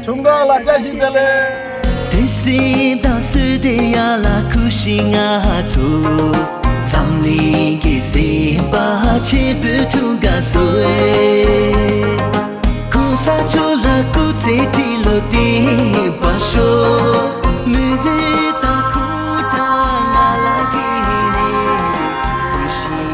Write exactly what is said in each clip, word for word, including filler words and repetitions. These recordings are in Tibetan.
འཁྲུངས་སྐར་ལ་བཀྲ་ཤིས་བདེ་ལེགས། དེ་སེམས་དང་སུ་དེ་ཡ་ལ་ཁུ་ཤི་ང་ཚོ། འཛམ་གླིང་གི་སེམས་པ་ཆེན་པོའི་འཁྲུངས་སྐར་བཟོས། ཁོང་ས་ཆོ་ལ་སྐུ་ཚེ་ཁྲི་ལོ་བརྟན་པར་ཤོག་མི་དེ་དང་ཁོང་དང་ང་ལ་གི་ནས་ཁུ་ཤི།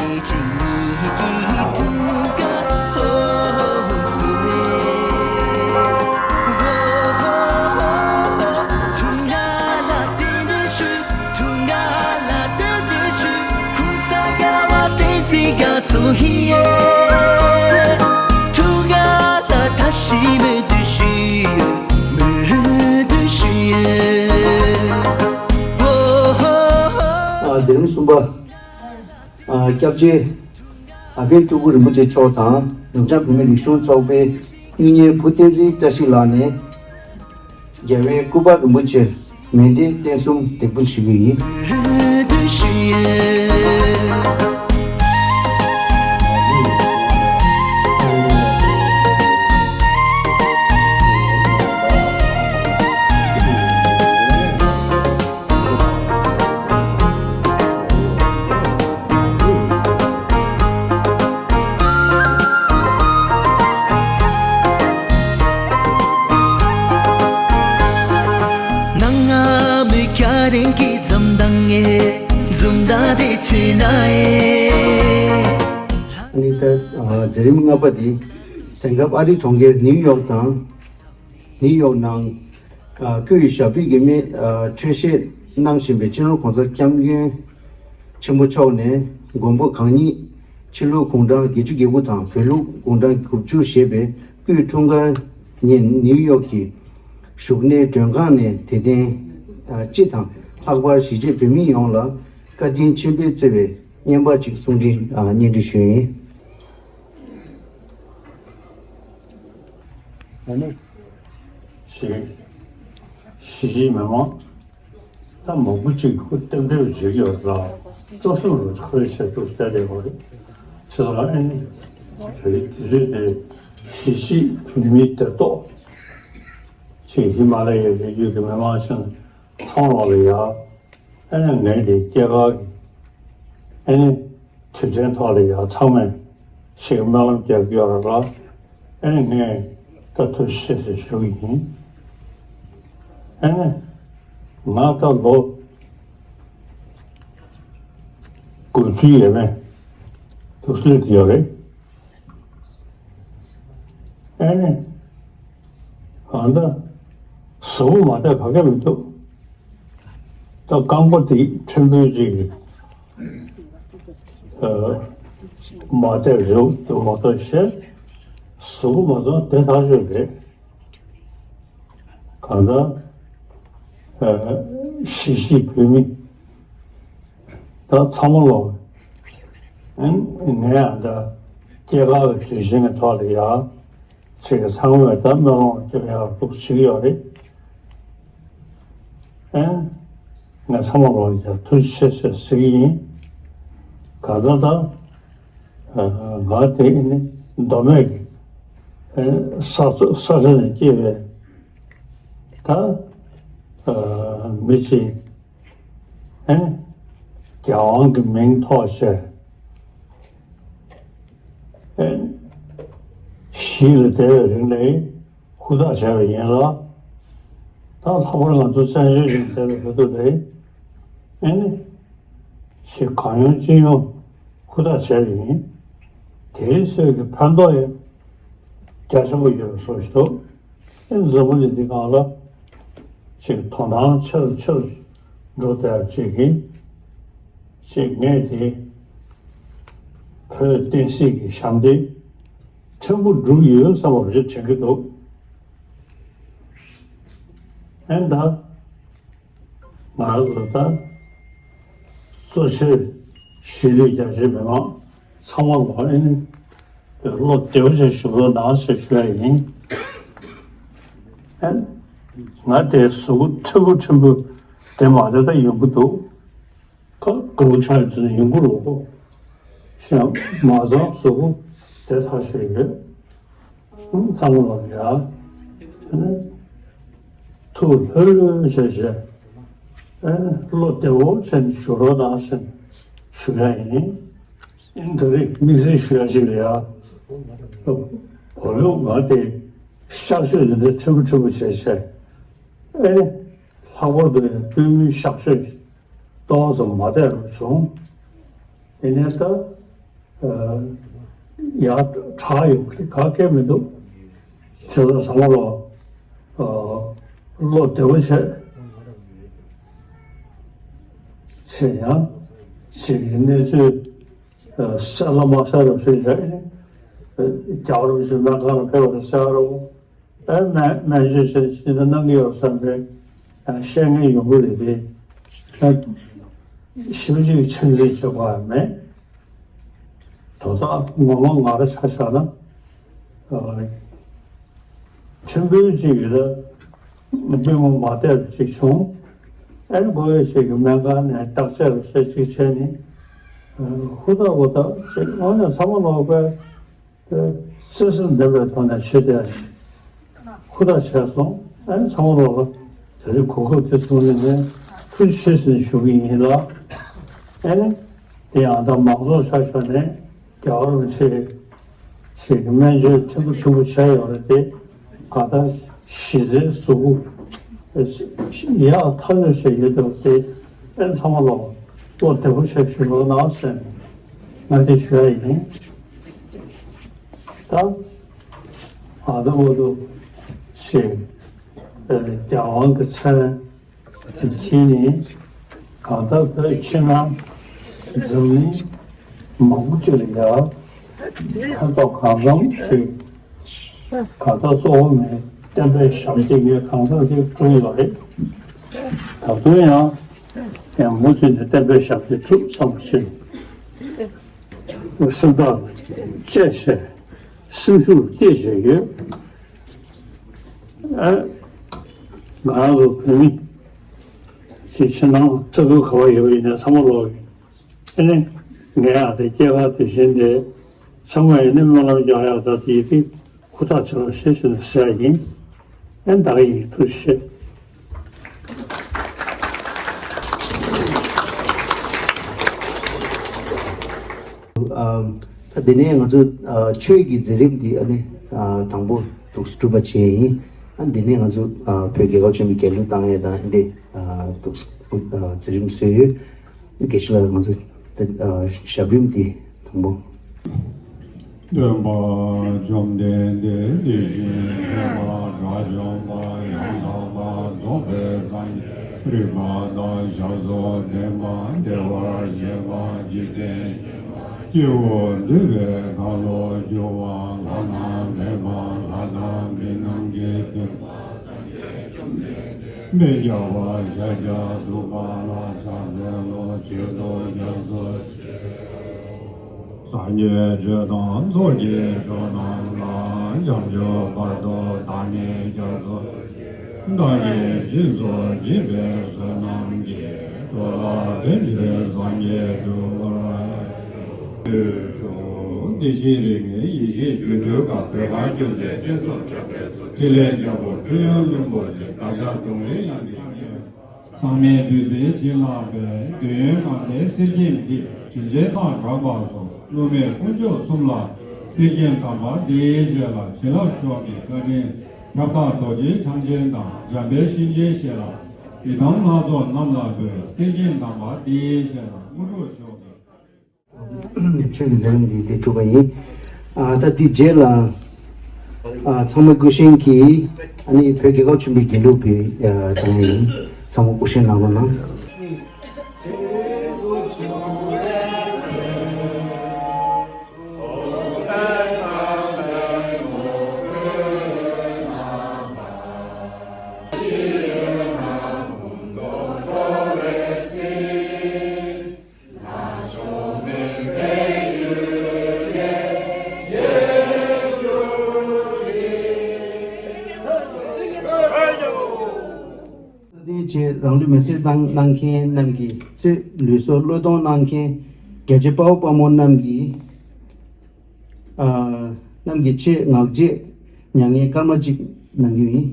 འཛིན་རིམ་གསུམ་པ། སྐྱབས་རྗེ་ཨ་པད་སྤྲུལ་སྐུ་རིན་པོ་ཆེ་མཆོག་དང་ནུབ་བྱང་བོད་མིའི་རིག་གཞུང་ཚོགས་པའི་དངུལ་གཉེར་བུ་བསྟན་འཛིན་བཀྲ་ཤིས་ལགས་ནས་རྒྱལ་བའི་སྐུ་པར་རིན་པོ་ཆེར་མཎྜལ་རྟེན་གསུམ་འདེགས་འབུལ་ཞུ་རྒྱུ་ཡིན། ནང་ང་མི་ཁ་རིང་གི་འཛུམ་མདངས་ངས་འཛུམ་མདངས་དེ་ཆེ་ན་ཨེ། ནི་ད་འཛིན་རིམ་ལྔ་པ་དེ་དེང་སྐབས་ཨ་རིའི་གྲོང་ཁྱེར་ནིའུ་ཡོག་དང་། ནིའུ་ཡོག་ནང་ཨ་སྐུའི་ཞབས་པད་ཀྱི་མི་ཨ་འཕྲོད་བཞེས་གནང་བཞིན་པའི་སྤྱི་ནོར་གོང་ས་སྐྱབས་མགོན་ཆེན་པོ་མཆོག་ནས་མགོན་པོ་གང་ཉིད་ཕྱི་ལུགས་དགུང་གྲངས་བརྒྱད་ཅུ་གྱ་དགུ་དང་བོད་ལུགས་དགུང་གྲངས་དགུ་བཅུ་བཞེས་པའི་སྐུའི་འཁྲུངས་སྐར་ཉིན་ནིའུ་ཡོག་གི་བཞུགས་གནས་མགྲོན་ཁང་ནས་དད་ལྡན་ཨ་སྤྱི་དང་ལྷག་པར་གཞིས་བྱེས་བོད་མི་ཡོངས་ལ་བཀའ་དྲིན་ཆེན་པོས་བརྩེ་བའི་བརྙན་པར་ཅིག་གསུང་འཕྲིན་ཨ་སྙན་སྒྲོན་ཞུས་ཡིན། ཨ་ནི། གཞིས་གཞིས་བྱེས་མི་མང་ད་མང་པོ་ཅིག་ཁོ་རྟེན་འབྲེལ་བྱེད་ཀྱི་ཡོད་ལ་སྤྲོ་སེམས་རུ་ཁོའི་ཞབས་ཏོག་སྟེར་བསྡད་ཡོད་རེད། བྱས་ཙང་ཨ་ནི་དེ་དུས་ཚོད་དེ་གཞིས་བྱེས་བོད་མིའི་དེ་ཏོག་ཅིག་ཧི་མ་ལ་ཡའི་རི་རྒྱུད་ཀྱི་མི་མང་ཞིག་ཚང་ལོག་ལ་ཡ། ཨ་ནི་ངས་འདི་སྐྱེས་སྐར་གྱི་ཨ་ནི་དུས་དྲན་ཐོག་ལ་ཡ་ཚང་མས་ཞིག་སྨོན་ལམ་རྒྱག་གི་ཡོད་རེད་ལ། ཨ་ནི་ངས་ད་ཐུགས་རྗེ་ཆེ་ཞུ་གི་ཡིན། ཨ་ནི་ང་ད་ལོ་དགུ་བཅུ་ཡས་མས་འདུག་སེ་དེ་ཡོད་རེད། ཨ་ནི། ཨ་ད། གཟུགས་པོ་མ་བདེ་བ་ག་གེ་མི་འདུག་ད་རྐང་པ་དེ་ཕྲན་བུ་ཅིག་ཨ། མ་བདེ་རེད་འདུག་མ་གཏོགས་བཤད། གཟུགས་པོ་མ་ཚང་བདེ་ཐག་ཆོད་རེད། གང་ལྟར། ཨ། གཞིས་བྱེས་བོད་མི། ད་ཚང་མ་ལོག་ཨན། ངས་ཨ་ད་སྐྱེས་སྐར་གྱི་དུས་ཆེན་གྱི་ཐོག་ལ་ཡ། ཅིག་གི་ཚང་མས་ད་སྨོན་ལམ་སྐྱབས་ཡག་འདུག་བྱེད་ཀྱི་ཡོད་རེད། ཨན། ངས་ཚང་མ་ལོག་ཡ་ཐུགས་རྗེ་ཆེ་ཟེར་ཟེར་གྱི་ཡིན། གང་ལྟར་ད། ཨ། ང་དེ་ནི་མདོ་སྨད་ཀྱི། ཨ། ས་ས་ཆ་ནས་སྐྱེས་པའི། ད། ཨ། མི་ཅིག་ཨེ། རྒྱལ་དབང་གི་མིང་ཐོགས་བྱས། ཨེ། གཞིས་ལ་བསྡད་པའི་རིང་ལ་ཧུར་ཐག་བྱས་པ་ཡིན་ལ། ད་ལྷག་པར་ང་ཚོ་བཙན་བྱོལ་ནང་བསྡད་པའི་བར་དུ་ལ། ཨེ་ནི། ཞིག་གང་ཡོང་ཅི་ཡོང་ཧུར་ཐག་བྱས་པ་ཡིན། དེའི་ཚོད་ཀྱི་ཕན་ཐོགས་ཡང་རྒྱ་ཆེན་པོ་ཡོད་པའི་བཟོ་ཞིག་འདུག་ཨེ་འཛམ་བུ་གླིང་འདི་སྒང་ལ་ཅིག་དོ་སྣང་ཆེ་རུ་ཆེ་རུ་འགྲོ་བསྡད་ཅིག་གིས་ཅིག་ངས་དེ་བོད་བསྟན་སྲིད་ཀྱི་ཞབས་འདེགས་ཕྲན་བུ་བསྒྲུབས་ཡོད་བསམ་པ་རེ་དྲན་གྱི་འདུག་ཨེ་ད། ང་རང་ཚོ་ད་གཙོ་ཆེར་གཞིས་ལུས་རྒྱ་ཆེའི་མི་མང་ཚང་མ་ལ་ཨེ་ནི་བློ་བདེ་པོ་ཞིག་ཞུ་རོགས་གནང་ཞེས་ཞུ་ཡ་ཡིན། ཨེ་ང་དེ་གཟུགས་པོ་ཕྲན་བུ་ཕྲན་བུ་བདེ་མ་བདེ་ད་ཡོང་གི་འདུག་ཁ་དགའ་པོ་ཆགས་ཡོད་ཚེ་ཡོང་གི་རེད་གོ། ཤ་མ་ཚང་གཟུགས་པོ་བདེ་ཐག་ཆོད་ཡོད། ཚང་མ་ལ་ཡ། ཨ་ནི། ཐུགས་ལྷོད་ལྷོད་བྱས་བྱས། ཨེ། བློ་བདེ་བོ་བྱས་ནས་བཞུགས་རོགས་གནང་ཞེས་ཞུ་ཡ་ཡིན། ཨེ། ད་རེས་དམིགས་བསལ་ཞུ་ཡ་ཞིག་ལ་ཡ། བུ་ལོན་ང་དེ་གཤག་བཅོས་དེ་འདྲ་ཕྲན་བུ་ཕྲན་བུ་བྱས་བྱས། ཨེ། ལྷག་པར་དུ་ཡང་པུས་མོའི་གཤག་བཅོས་ཀྱི་ཏོག་ཙམ་མ་བདེ་རུ་བྱུང་། དེ་ནས་ད། ཨ། ཡར་དྲག་ཡོང་གི་ག་གེ་མི་འདུག་བྱས་ཙང་ཚང་མ་ལ། ཨ། བློ་བདེ་བོ་བྱས། བྱས་ཡང་། ཅིག་གི་གནས་ཚུལ། ཨ། གསལ་ལ་མ་གསལ་རུ་ཞིག་བྱས། ཨ། རྒྱལ་བ་རིན་པོ་ཆེ་སྨན་ཁང་ལ་ཕེབས་པ་དང་གསལ་རུ། ཨ། སྨན་སྨན་བཅོས་བྱས་ཕྱིན་ན་གནང་གི་ཡོད་བསམ་པའི། ཨ། བཤད་མཁན་ཡོང་གི་རེད་དེ། ཨ། ཞིབ་ཅིག་ཆེད་འཛིན་བྱེད་དགོས་ཡ་མེད། དོ་བདག་ངོ་མ་ང་རང་ཆ་བཞག་ན། ཨ། ཕྲན་བུ་ཅིག་ཡོད་ན་པུས་མོ་མ་བདེ་བ་ཅིག་བྱུང་། ཨ་ནི་དགོས་ཡོད་ཅིག་གི་སྨན་ཁང་ནས་བརྟག་དཔྱད་རོགས་བྱེད་ཅིག་བྱས་ནས། ཨ། ཧུར་ཐག་ཧུར་ཐག་ཅིག་དངོས་གནས་ཚང་མ་ལོག་པའི། བརྩེ་སེམས་ལྡན་པའི་ཐོག་ནས་ཆོས་དེ་ཧུར་ཐག་བྱས་སོང་། ཨ་ནི་ཚང་མ་ལོག་ལ་ད་རེས་གོ་སྐབས་དེ་བཟུང་ནས་ངས་ཐུགས་རྗེ་ཆེ་ཟེར་ནས་ཞུ་གི་ཡིན་ལ། ཨ་ནི་དེ་ཡང་ད་མང་ཚོགས་ཆ་བཞག་ནས་རྒྱལ་བ་རིན་པོ་ཆེ་ཞིག་གི་སྨན་བཅོས་ཕྲན་བུ་ཕྲན་བུ་བྱས་ཡོད་རེད་དེ། གང་ལྟར་གཞི་རྩའི་གཟུགས་པོ་ཡག་ཐག་ཆོད་བྱས་ཡོད་འདུག་སྟེ། ཨེ། ཚང་མ་ལོག་བློ་བདེ་པོ་བྱས་བཞུགས་རོགས་གནང་ཟེར་ནས་ང་དེ་ཞུ་ཡ་ཡིན། ད་ཨ་ད་འོ་དུ་ཞེས་རྒྱལ་དབང་གི་མཚན་དེ་འཁྱེར་ནས། གང་ལྟར་བོད་ཕྱི་ནང་འཛམ་གླིང་མང་པོ་ཅིག་ལ་ཡ་ཕན་ཐོགས་གང་འཚམ་ཞིག་གང་ལྟར་གཙོ་བོ་ངས་བསྟན་པའི་ཞབས་ཕྱི་ངས་གང་འཚམ་ཞིག་བསྒྲུབས་ཡོད་རེད། ད་དུང་ཡང་ཡང་མུ་མཐུད་ནས་བསྟན་པའི་ཞབས་ཕྱི་བསྒྲུབ་བསམ་བཞིན་སེམས་ཐག་བཅད་བྱས་སེམས་ཤུགས་བསྐྱེད་བྱས་ཡོད། ཨ། ང་རང་ཚོ་བོད་མི་ཞིག་ཕྱི་ནང་ས་ཁུལ་ག་བ་ཡོད་པ་ཡིན་ནའི་ཚང་མ་ལོག་ཡོད། ཨ་ནི་ངས་ཨ་ད་སྐྱེས་སྐར་དུས་ཆེན་དེ་ཚང་མ་ཡིན་ནི་སྨོན་ལམ་རྒྱག་ཡག་ད་དེ་ཡི་གེ་ཧུར་ཐག་བྱེད་རོགས་ཞེས་ཞུ་ནས་ཟེར་ཡ་ཡིན། ཨ་ནི་ད་ག་ཡིན། ཐུགས་རྗེ་ཆེ། ཨ། ད་དེ་ནས་ང་ཚོ་ཨ་ཆོས་ཀྱི་མཛད་རིམ་འདི་ཨ་ནི་ཨ་དང་པོ་འདུག་སེ་གྲུབ་པ་བྱས་ཡིན། ཨ་དེ་ནས་ང་ཚོ་ཨ་བོད་རྒྱལ་ཁབ་ཆེན་པོའི་རྒྱལ་གླུ་བཏང་ཡས་དང་འདི་ཨ་འདུག་སེ་ཨ་མཛད་རིམ་བཟོས་ཡོད། དགེ་བཤེས་ལགས་ང་ཚོ་ད་ཨ་ཞབས་རིམ་འདི་དང་པོ། སྟོན་པ་བཅོམ་ལྡན་འདས་དེ་བཞིན་གཤེགས་པ་དགྲ་བཅོམ་པ་ཡང་དག་པར་རྫོགས་པའི་སངས་རྒྱས་རིག་པ་དང་ཞབས་སུ་ལྡན་པ་བདེ་བར་གཤེགས་པ་འཇིག་རྟེན་སྐྱེ་བོ་འདུལ་བའི་ཁ་ལོ་སྒྱུར་བ་བླ་ན་མེད་པ་ལྷ་དང་མི་རྣམས་ཀྱི་སྟོན་པ་སངས་རྒྱས་བཅོམ་ལྡན་འདས་དཔེ་བརྒྱ་པ་ཤཱཀྱ་ཐུབ་པ་ལ་ཕྱག་འཚལ་ལོ། མཆོད་དོ་རྒྱ་མཚོ་ཆེ། སངས་རྒྱས་ཆོས་དང་ཚོགས་ཀྱི་མཆོག་རྣམས་ལ། བྱང་ཆུབ་བར་དུ་བདག་ནི་སྐྱབས་སུ་མཆི། བདག་གིས་སྦྱིན་སོགས་བགྱིས་པའི་བསོད་ནམས་ཀྱིས། འགྲོ་ལ་ཕན་ཕྱིར་སངས་རྒྱས་འགྲུབ་པར་ཤོག། བདེ་གཤེགས་རིགས་ལྔའི་ཡེ་ཤེས་སྒྱུ་འཕྲུལ་དཀར། བོད་ཁ་སྐྱོང་མཛད་བསྟན་སྲུང་དྲག་པོའི་མཚོ། ཕྲིན་ལས་རྒྱལ་པོ་ཁྲོ་བོའི་བློན་པོ་ཆེ། བདག་ཅག་གདུང་བའི་ཡང་སྟེང་ཁྱོད། ཟག་མེད་བདུད་རྩིའི་བྱིན་བརླབས་པས། འདོད་ཡོན་གང་དེ་གསེར་སྐྱེམས་འདི། དྲིན་ཅན་སྣ་དྲངས་པ་སོགས། བསླུ་མེད་དཀོན་མཆོག་གསུམ་ལ། གསེར་སྐྱེམས་དམ་པ་འདི་བཞེས་ལ། བྱིན་རླབས་མཆོག་གི་བཀའ་དྲིན། ཁྱབ་བདག་རྡོ་རྗེ་འཆང་ཆེན་དང་། འཇམ་དཔལ་གཤིན་རྗེའི་གཤེད་ལ། ཡི་དམ་ལྷ་ཚོགས་རྣམས་ལ་འབུལ། གསེར་སྐྱེམས་དམ་པ་འདི་བཞེས་ལ། དངོས་གྲུབ་མཆོག་གི། ཆོས་ཀྱི་མཛད་རིམ་འདི་འདི་གྲུབ་པ་ཡིན། ཨ་ད་འདི་རྗེས་ལ་ཨ་ཚང་མ་སྐུ་བཞེངས་ཀྱིས་ཨ་ནི་བོད་རྒྱལ་ཁབ་ཆེན་པོའི་རྒྱལ་གླུ་འབུལ་ཡ་བཏང་ཡ་ཡིན། ཚང་མ་སྐུ་བཞེངས་གནང་རོགས་གནང་། སྲ་བརྟན་བཅས་རང་ལུས་མེར་སྲེག་བཏང་གནང་མཁན་རྣམས་ཀྱིས་གཙོས། ལུས་སྲོག་བློས་གཏོང་གནང་མཁན་རྒྱལ་གཅེས་དཔའ་བོ་དཔའ་མོ་རྣམས་ཀྱིས་ཨ་རྣམས་ཀྱི་ཆེད་ངག་བཅད་མྱ་ངན་སྐར་མ་གཅིག་གནང་རྒྱུ་ཡིན།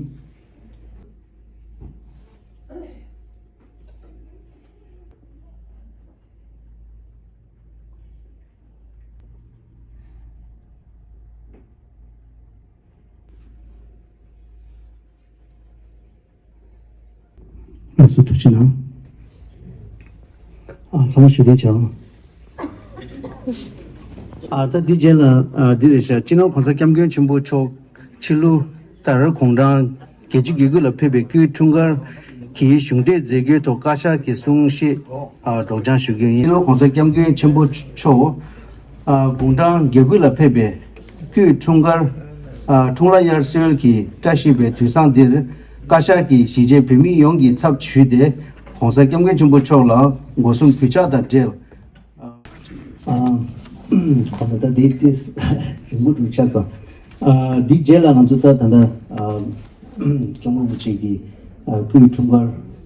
ལགས་སོ། ཐུགས་རྗེ་གནང་། ཨ། ཚང་མ་ཞུ་བདེ་བྱུང་། ཨ། ད་འདི་རྗེས་ལ། ཨ། འདི་རེད་ཤག་སྤྱི་ནོར་༸གོང་ས་༸སྐྱབས་མགོན་ཆེན་པོ་མཆོག་ཕྱི་ལོ་ལྟར་དགུང་གྲངས་བརྒྱད་ཅུ་གྱ་དགུ་ལ་ཕེབས་པའི་སྐུའི་འཁྲུངས་སྐར་གྱི་གཞུང་འབྲེལ་མཛད་སྒོའི་ཐོག་བཀའ་ཤག་གི་གསུང་བཤད། ཨ། སྒྲོག་སྦྱང་ཞུ་རྒྱུ་ཡིན། སྤྱི་ནོར་༸གོང་ས་༸སྐྱབས་མགོན་ཆེན་པོ་མཆོག་ཨ། དགུང་གྲངས་བརྒྱད་ཅུ་ལ་ཕེབས་པའི་སྐུའི་འཁྲུངས་སྐར། ཨ། འཁྲུངས་ལྷ་དབྱར་གསོལ་གྱིས་བཀྲ་ཤིས་པའི་དུས་བཟང་འདིར། བཀའ་ཤག་གིས་གཞིས་བྱེས་བོད་མི་ཡོངས་ཀྱི་ཚབ་ཞུས་ཏེ། ༸གོང་ས་༸སྐྱབས་མགོན་ཆེན་པོ་མཆོག་ལ་སྒོ་གསུམ་གུས་ཕྱག་དང་འབྲེལ། ཨ། ཨ། གོང་ད་ལྟ་དེ་ཏིས་རིང་པོ་འགྲོ་ཆགས་སོང་། ཨ། འདི་རྗེས་ལ་ང་ཚོ་ད་ད་ལྟ། ཨ། སྐྱབས་མགོན་རིན་པོ་ཆེ་གི། ཨ། སྐུའི་འཁྲུངས་སྐར།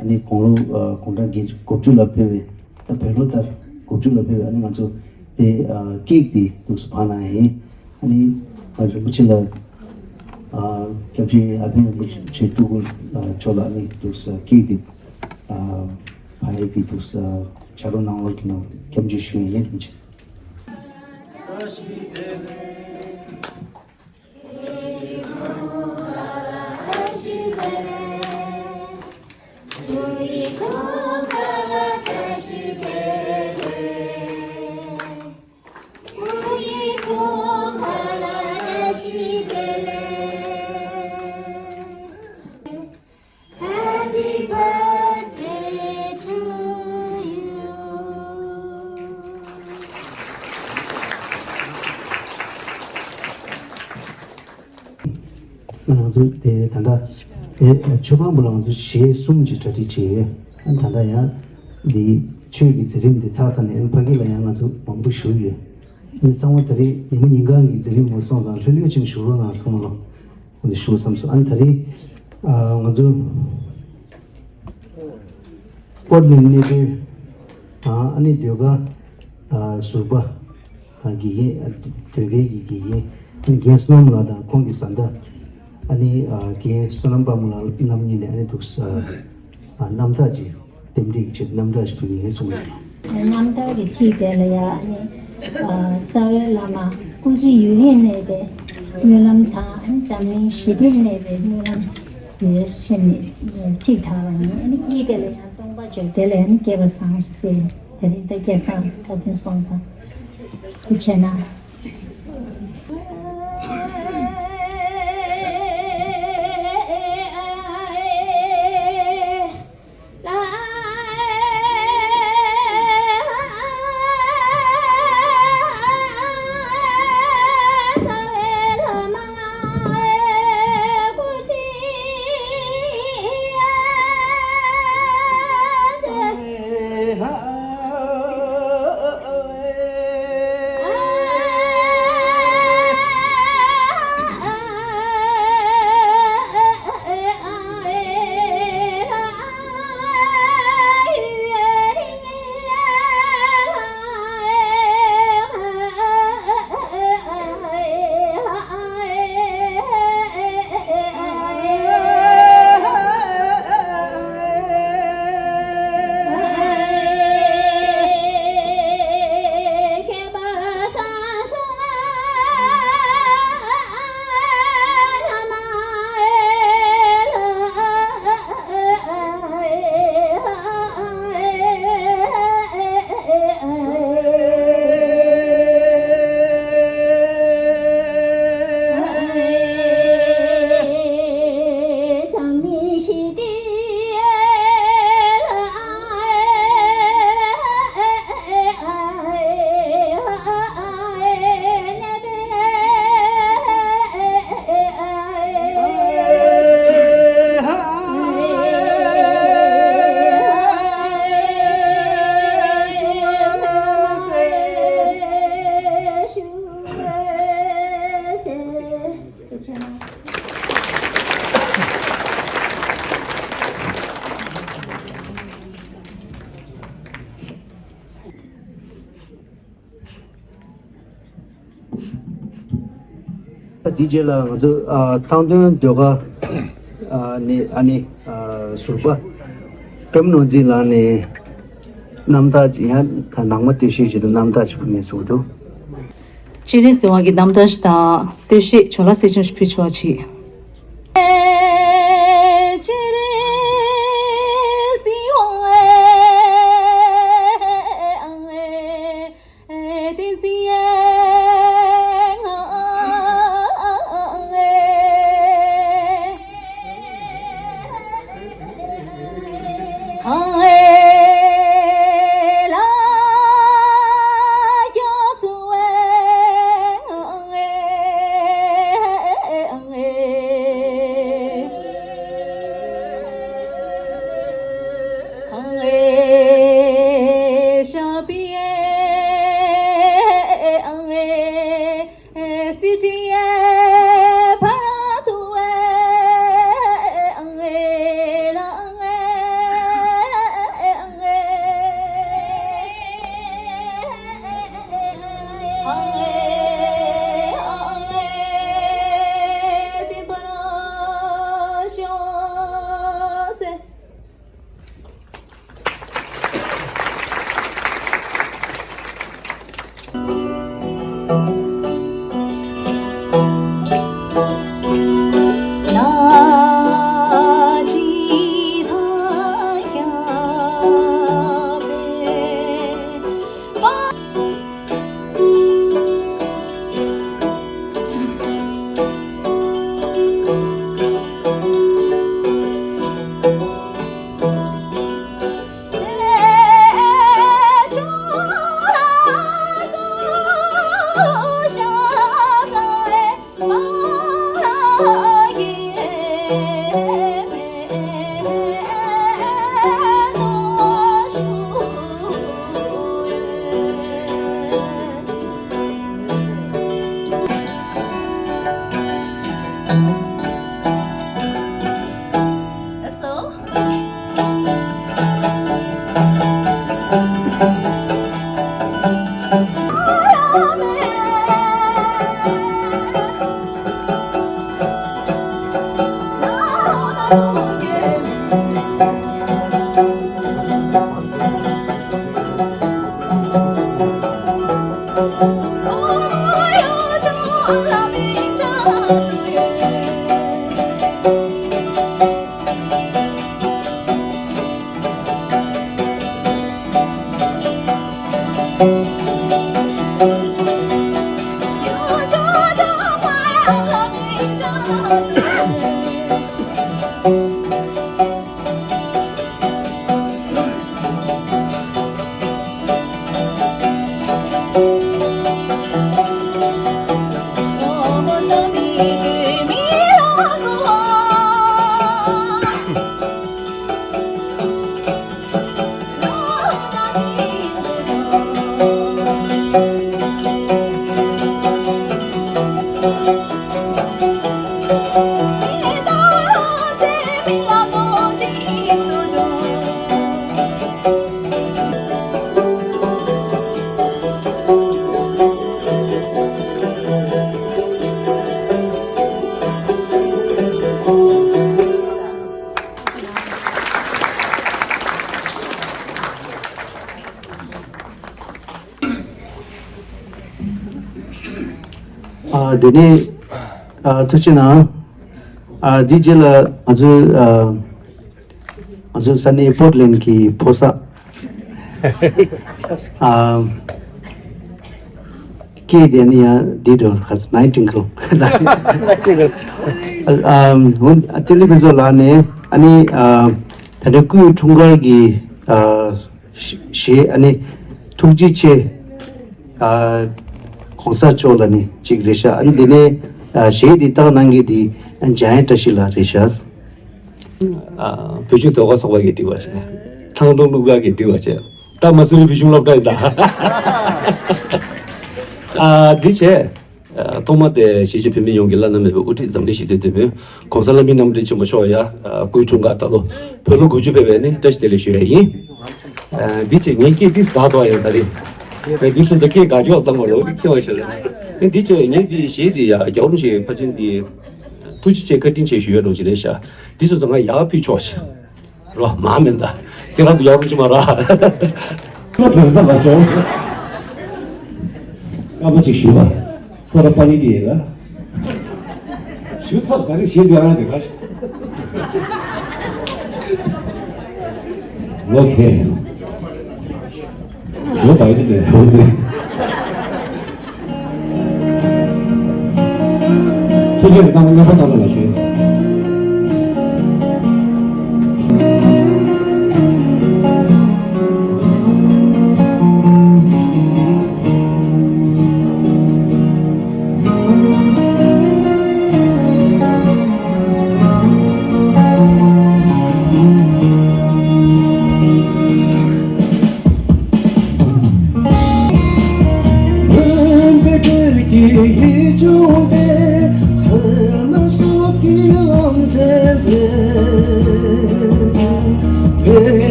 ཨ་ནི་དགུང་ལོ། ཨ། དགུང་གྲངས་བརྒྱད་ཅུ་གོ་བཅུ་ལ་ཕེབས་པའི། ད་བོད་ལོ་ལྟར་དགུ་བཅུ་ལ་ཕེབས་པའི། ཨ་ནི་ང་ཚོ་དེ། ཨ། ཀེག་དེ་འདུག་སེ་ཕར་གནང་ཡིན། ཨ་ནི། ཨ། རིན་པོ་ཆེ་ལ། ཨ། སྐྱབས་རྗེ་ཨ་ཕན་རིན་པོ་ཆེ་སྤྲུལ་སྐུ། ཨ། མཆོག་ལ་ཨ་ནི་འདུག་སེ་ཀེག་དེ། ཨ། ཕ་ཡི་དེ་འདུག་སེ་ཕྱག་རོགས་གནང་བར་གྱི་ནང་སྐྱབས་འཇུག་ཞུ་ཡིན། རིན་པོ་ཆེ། Happy birthday to you. ང་ཚོ་དེ་ད་ལྟ་དེ་ཆོས་ཁང་པ་ལ་ང་ཚོ་གཞས་གསུམ་གྱི་གྲ་སྒྲིག་བྱས་ཡོད། ཨ། ད་ལྟ་ཡང་འདི་ཆོས་ཀྱི་མཛད་རིམ་འདི་ཚར་ཚར་ནས། ཨ། ཕ་གི་ལ་ཡང་ང་ཚོ་མང་པོ་བཞུགས་ཡོད། ཨ་ནི་ཚང་མ་ད་རེས་ཉིན་མོ་ཉིན་གང་གི་མཛད་རིམ་མ་སོང་ཙང་ལྷོད་ལྷོད་ཅིག་བཞུགས་རོགས་གནང་། ཚང་མ་ལོ། འདི་ཞུ་བསམ་སོང་། ཨ་ནི་ད་རེས། ཨ། ང་ཚོ་ཨོ་གླིང་གནས་སྡོད། ཨ། ཨ་ནི་ཟློས་གར། ཨ། ཟུར་པ། ཨ། དགེ་རྒན། ཨ། ཟློས་གར་གྱི་དགེ་རྒན། ཨ་ནི་རྒན་བསོད་ནམས་ལགས་དང་ཁོང་གི་བཟའ་ཟླ། ཨ་ནི། ཨ། རྒན་བསོད་ནམས་དཔལ་མོ་ལགས་རྣམ་གཉིས་ནས་ཨ་ནི་འདུག་སེ། ཨ། རྣམ་ཐར་ཅིག་རྟེན་འབྲེལ་གྱི་ཆེད་རྣམ་ཐར་ཞིག་ཕུལ་གྱི་ཡིན་གསུངས་ཡོད། རྣམ་ཐར་གྱི་ཚིག་དེ་ལ་ཡང་། ཨ་ནི། ཨ། རྩ་བའི་བླ་མ་སྐུ་ཚེ་ཡུན་རིང་གནས་པའི་སྨོན་ལམ་དང་། ཨ་ནི་འཛམ་གླིང་ཞི་བདེར་གནས་པའི་སྨོན་ལམ་ཡོད་ཟེར་ནས་ཚིག་དར་བ་ཡིན། ཨ་ནི་གཉིས་པ་ལ་ཡང་སྟོང་པ་བརྗོད་དེ་ལ་ཡང་སྐལ་བ་བཟང་ཟེར། དེ་རིང་ད་སྐལ་བཟང་བཀའ་དྲིན་སོང་ཙང་། ཐུགས་རྗེ་གནང་། ད་འདི་རྗེས་ལ་ང་ཚོ། ཨ། ཐང་སྟོན་ཟློས་གར། ཨ་ནི། ཨ་ནི། ཨ། ཟུར་པ་པད་མ་ནོར་འཛིན་ལགས་ནས་རྣམ་ཐར་ཅིག་ཡང་ནང་མ་སྟོད་གཞས་ཅིག་དང་རྣམ་ཐར་ཅིག་ཕུལ་གནང་ཟེར་བ་འདུག་སྤྱན་རས་གཟིགས་དབང་གི་རྣམ་ཐར་དང་སྟོད་གཞས་བྱོན་ལ་གསེར་ཆུང་ཞིག་ཕུལ་ཆོག་ཅིག་ཨ། དེ་ནས་ཨ། ཐུགས་རྗེ་གནང་། ཨ། འདི་རྗེས་ལ་ང་ཚོའི་ཨ། ང་ཚོའི་ས་གནས་པོར་ལེན་གྱི་ཕོ་གསར། ཨ། སྐད་དེ་ནི་ཡང་འདི་འགྲོ་ཁ་ནའི་ཊིང་གལ། ཨ། ཨ། འོན་ཏེ་ལི་བི་བཟོ་ལགས་ནས་ཨ་ནི་ཨ། ད་ལྟ་སྐུའི་འཁྲུངས་སྐར་གྱི་ཨ། གཞས། ཨ་ནི་ཐུགས་རྗེ་ཆེ། ཨ། གོང་ས་མཆོག་ལ་ནི་གཅིག་རེད་ཤག་ཨ་ནི་དེ་ནས་ཨ། གཞས་འདི་བཏང་གནང་མཁན་དེ་འཇམ་དབྱངས་བཀྲ་ཤིས་ལགས་རེད་ཤག་ཨ། བོད་ཕྱུག་ཟློས་གར་ཚོགས་པ་གིས་བསྒྲིགས་པ་བྱས། ཐང་སྟོང་གླུ་གར་གྱིས་བསྒྲིགས་པ་བྱས། ད་མ་སུ་རི་བོད་གཞུང་སློབ་གྲྭ་ཡིན་ད། ཨ། འདི་བྱས། ཨ། ཐོག་མ་དེ་གཞིས་བྱེས་བོད་མི་ཡོངས་ཀྱི་བླ་ན་མེད་པའི་དབུ་ཁྲིད་འཛམ་གླིང་ཞི་བདེའི་དེད་དཔོན་༸གོང་ས་ལྷ་མིའི་རྣམ་འདྲེན་ཆེན་པོ་མཆོག་ཡ། ཨ། སྐུའི་འཁྲུངས་སྐར་ད་ལོ་བོད་ལོ་དགུ་བཅུ་ཕེབས་པའི་ནི་བཀྲ་ཤིས་བདེ་ལེགས་ཞུ་ཡ་ཡིན། ཨ། འདི་བྱས་ངའི་སྐད་ཏིས་དག་དོ་ཡང་ད་རེད། ཨ། འདི་སོ་སོ་སྐད་དགག་རྒྱུ་བཏང་བ་རོགས་འདི་ཁྱེད་བ་ཤེས་རེད། ཨ། འདི་བྱས་ངས་འདི་གཞས་འདི་ཡ་རྒྱལ་བ་རིན་པོ་ཆེ་ཕལ་ཆེར་འདི་ཐུགས་རྗེ་ཆེ་བཀའ་དྲིན་ཆེ་ཞུ་ཡ་འགྲོ་ཅི་རེད་ཤག་འདི་སོ་སོ་ང་ཡག་ཕུལ་ཆོག་ཤག་རོ་མ་མེད་ད། དེ་རང་ཚོ་ཡག་པོ་ཅི་མ་ར། ཁྱོད་བོད་ས་མ་ཤོར། སྐར་མ་གཅིག་ཞུ་བ། ས་ར་པ་ནི་དེ་ཡིན་ལ། ཞུ་ཚབ་ས་རི་ཞེས་དེ་རང་དེ་ག་ཤི། ལོ་ཁེ། ལོ་བའི་དེ་ཧོ་ཙེ། ཁྱེད་ཀྱིས་བཏང་བ་ངན་པ་བཏང་བ་ལ་ཞུ།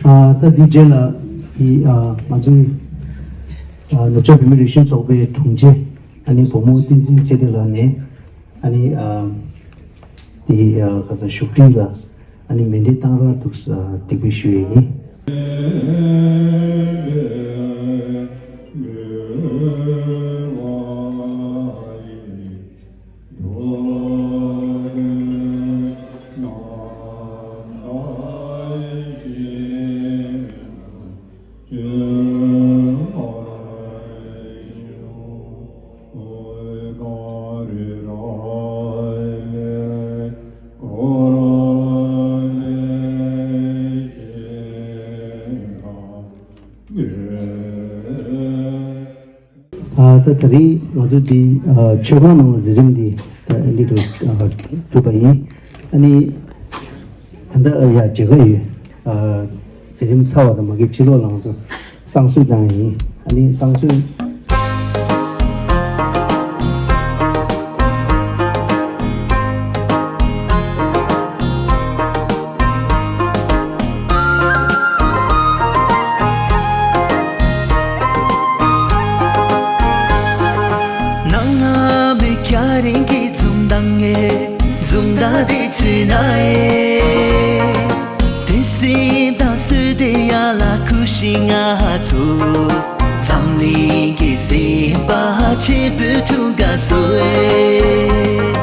ཨ། ད་འདི་རྗེས་ལ་འདི་ཨ་ང་ཚོའི་ཨ་ནུབ་ཕྱོགས་བོད་མི་རིགས་གཞུང་ཚོགས་པའི་དྲུང་ཆེ་ཨ་ནི་བུ་མོ་བསྟན་འཛིན་ཚེ་བརྟན་ལགས་ནས་ཨ་ནི་ཨ་འདི་ཨ་ག་ས་བཞུགས་ཁྲི་ལ་ཨ་ནི་མཎྜལ་གཏང་རག་ཏུ་ཨ་སྟེགས་བུ་ཞུ་ཡས་ཡིན། ཨ། ད་ད་རིང་ང་ཚོ་འདི་ཨ་མཆོད་ཁང་ནང་ལ་མཛད་རིམ་འདི་ད་ཨ་འདི་འགྲུབ་ཨ་གྲུབ་པ་ཡིན། ཨ་ནི་ད་ལྟ་ཡ་མཇལ་ཁ་ཡོད། ཨ་མཛད་རིམ་ཚར་བ་དང་མ་གི་ཕྱི་ལོགས་ལ་ང་ཚོ་བསང་གསོལ་བཏང་ཡིན། ཨ་ནི་བསང་གསོལ། ནང་ང་མི་ཁྱ་རིང་གི་འཛུམ་མདངས་ངས་འཛུམ་མདངས་དེ་བྱོས་ན་ཨེ། དེ་སེམས་དང་སུ་དེ་ཡ་ལ་ཁུ་ཤི་ང་ཚོ་འཛམ་གླིང་གི་སེམས་པ་ཆེན་པོའི་ཐུག་ག་སོ་ཨེ།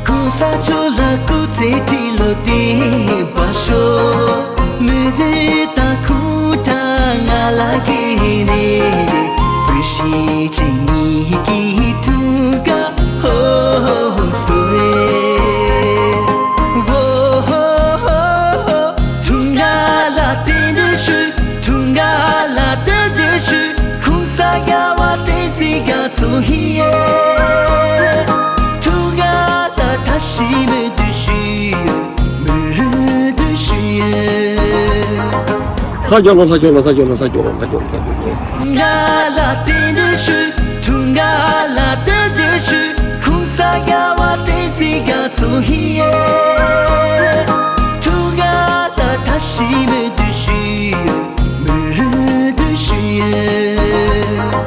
ཁོང་ས་ཆོ་ལ་སྐུ་ཚེ་ཁྲི་ལོ་བརྟན་པར་ཤོག་མི་དུས་དང་ཁུངས་དང་ང་ལ་གི་ནི་བུ་ཤི་ཅིག་ཉིད་ཀྱི་ཐུག་ག་ཧོ་ཧོ་སོ་ཨེ། ཧོ་ཧོ་ཧོ་ཧོ། ཐུང་ག་ལ་བརྟན་དུ་ཞུ། ཐུང་ག་ལ་བརྟན་དུ་ཞུ། ཁུང་ས་རྒྱ་བ་བརྟན་ཚིག་ག་ཚོ་ཧི་ཡེ། ཐུང་ག་ལ་ཐ་ཤི་མོས་དུ་ཞུ། མོས་དུ་ཞུ། ལྷ་རྒྱལ་ལོ། ལྷ་རྒྱལ་ལོ། ལྷ་རྒྱལ་ལོ། ལྷ་རྒྱལ་ལོ། ལྷ་རྒྱལ་ལོ། ལྷ་རྒྱལ་ལོ། ཐུང་ག་ལ་བརྟན་དུ་ཞུ། ཐུང་ག་ལ་བརྟན་དུ་ཞུ། ཁུང་ས་རྒྱ་བ་བརྟན་ཚིག་ག་ཚོ་ཧི་ཡེ། ཐུང་ག་ལ་ཐ་ ཅི་མོས་འདུ་ཤེས་ཡོད། མོས་འདུ་ཤེས་ཡོད།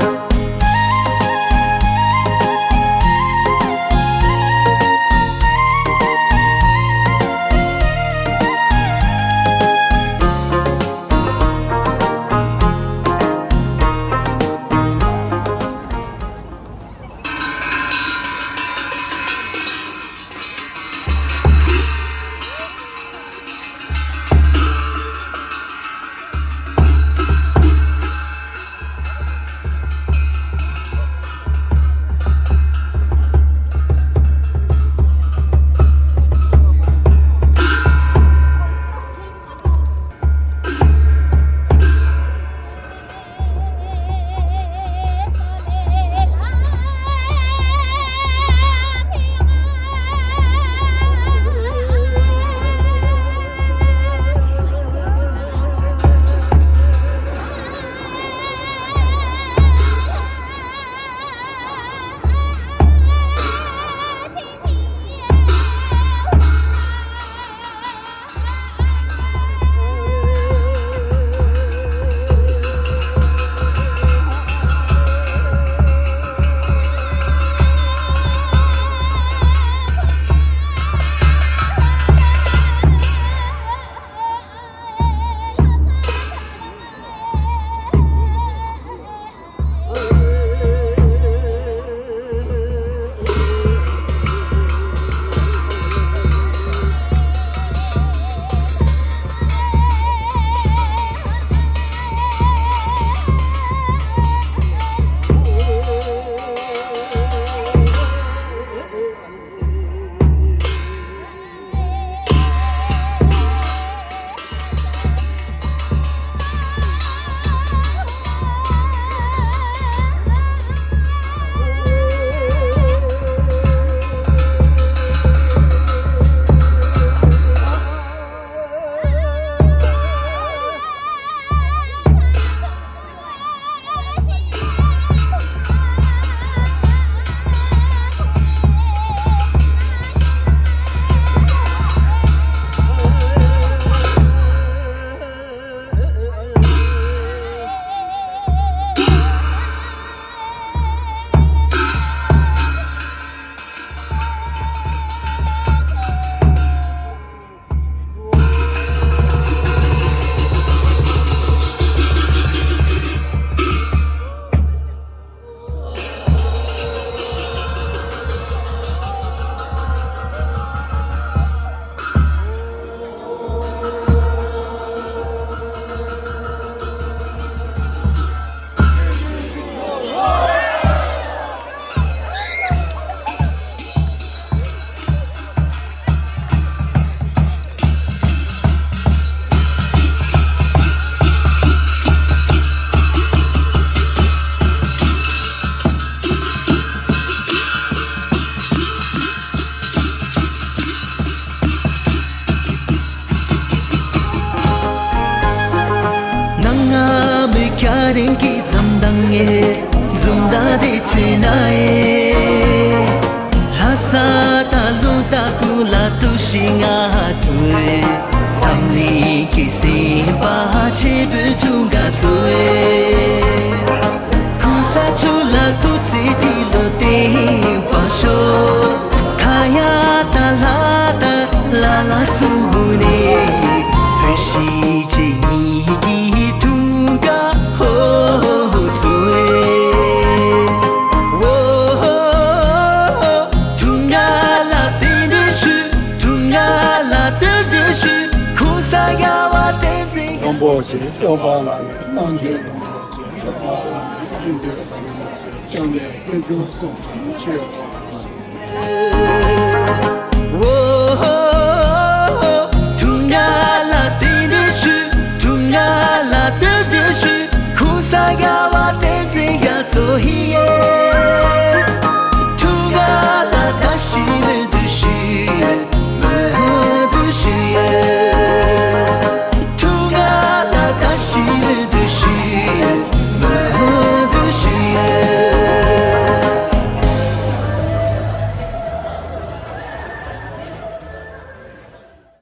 ནང་ང་མི་ཁ་རིང་གི་འཛུམ་མདངས་ངས་འཛུམ་མདངས་དེ་བྱས་ན་ཨེ། ལྷ་ས་ད་ལུང་ད་ཀུ་ལ་ཏུ་ཤི་ང་ཚོའི་འཛམ་གླིང་གི་སེམས་པ་ཆེ་བོའི་ཐུང་ག་སོ་ཨེ། ཁུ་ས་ཆུ་ལ་ཏུ་ཙི་ཏི་ལོ་ཏེ་པ་ཤོ། ཁ་ཡ་ད་ལ་ད་ལ་ལ་སུ་ནེ་བོད་ཤི་ཅི་ནི་གི་ཐུང་ག་ཧོ་ཧོ་སུ་ཨེ། ཨོ་ཧོ་ཐུང་ག་ལ་ཏེ་ནེ་ཤུ། ཐུང་ག་ལ་ཏེ་ཏེ་ཤུ། ཁུ་ས་ག་བ་ཏེ་ཙི། རིན་པོ་ཆེ་སྟོན་པ་ལ་རྣམ་རྒྱལ་རིན་པོ་ཆེ་སྟོན་པ་ལ་རིན་པོ་ཆེ་སྟོན་པའི་དཀོན་མཆོག་གསུམ་ཆོས་